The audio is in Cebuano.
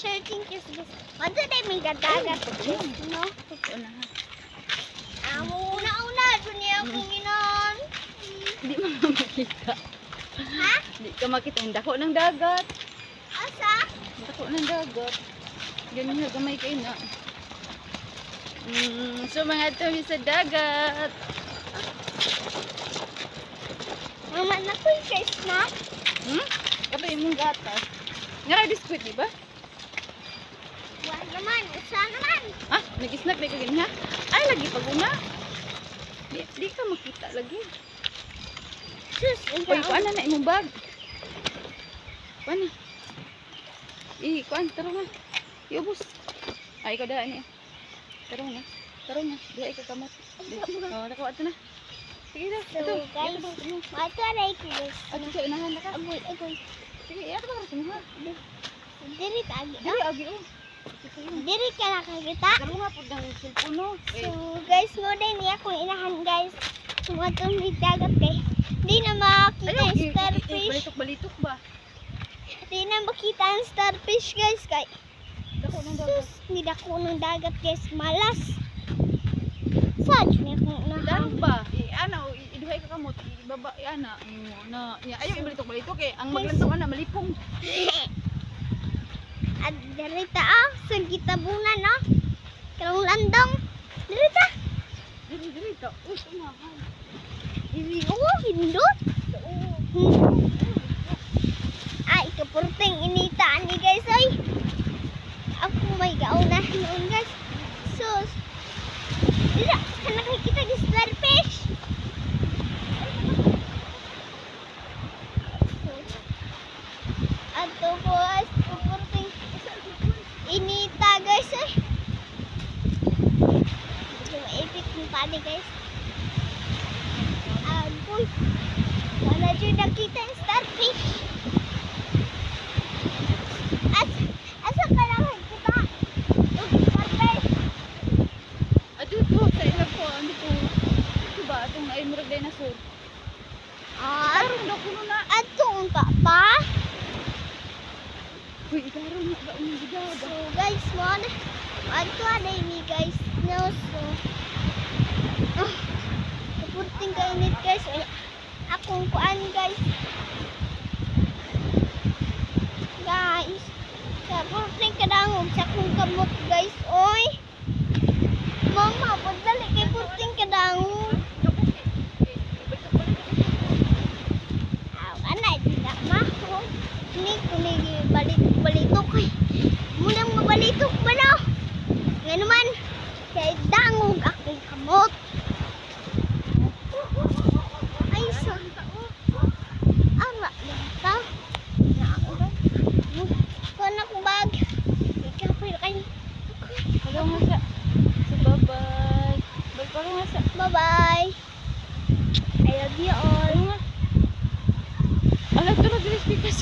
Searching guys. Ano na may dagat guys, no? Una ha. Amo una una dunya akong inon. Hindi mo makita. Ha? Hindi ka makita. Ang dako ng dagat. Asa? Ang dako ng dagat. Ganyan na gamay kayo na. So mga tumi sa dagat. Mama na ko yung guys na. Hmm? Kapag imong gatas. Nga biskuit, di ba? Wala naman, usa naman. Ah, nag-snack ba ka ganyan ha? Ay, lagi pag una. Di ka makita lagi. Sus, Uy, kuan na na imong bag. Kuan na. I, kuan, tara na. Iubos. Ay, ikaw daan niya. Tara na. Tara na. Diha ikaw kamot. Oh, nako ato na. Sige na. So Ato. guys, mato na ko guys. Ato sa unahan na ka. Agoy, agoy. Sige, ato ba ka sa Diri ka agi. Dili agi oh. Diri ka nakakita. Tara nga pud ng cellphone no. So guys, mo din niya akong inahan guys. Sumatong may dagat kay. Di na makita yung starfish. Balitok-balitok ba? Di na makita ang starfish guys kay. Dako ng dagat. Sus, nidako ng dagat guys, malas. Sad niya akong inahan. Darong ba? I ana o iduhay ka kamot, ibaba i ana na ya ayo ibalitok-balitok eh. Ang maglantaw ana malipong. At diri ta ah, sa gitabunan no. Karong landong. Diri ta. Dili dili ta. Uy, unahan. Diri oh, hindot. Ay, kapurting inita ani guys oy. Ako may gauna noon guys. Sus. Dira, ka nakikita ng starfish. Ato ko guys, kapurting inita guys oy. Medyo maipit yung pali guys. Agoy. Wala dyan nakita yung starfish. As, asa ka naman kita? Yung starfish. Ato po sa ila po ano po. Ito ba atong ay murag dinosaur. Ah, Tarong daw kuno na. ato unta pa. Uy, itarong na ba unang gidaga. So guys, mo na. Ato na mi guys. No, so. Ah, kapurting kainit guys. Ay, akong kuan guys. Guys, kapurting kadangog sa akong kamot guys. Oy. Mama, padali kay purting kadangog. Aw, ana di na ma. Ni kuni balik balitok kay. Munang mabalitok ba no? Nga naman, kay dangog akong kamot. Ay, sa ara lang ta. Na. Kuan akong bag. Ikaw kay. Hello nga sa. So bye-bye. Bye pa nga sa. Bye-bye. I love you all. Ano nga? Ala, tulog dili speakers.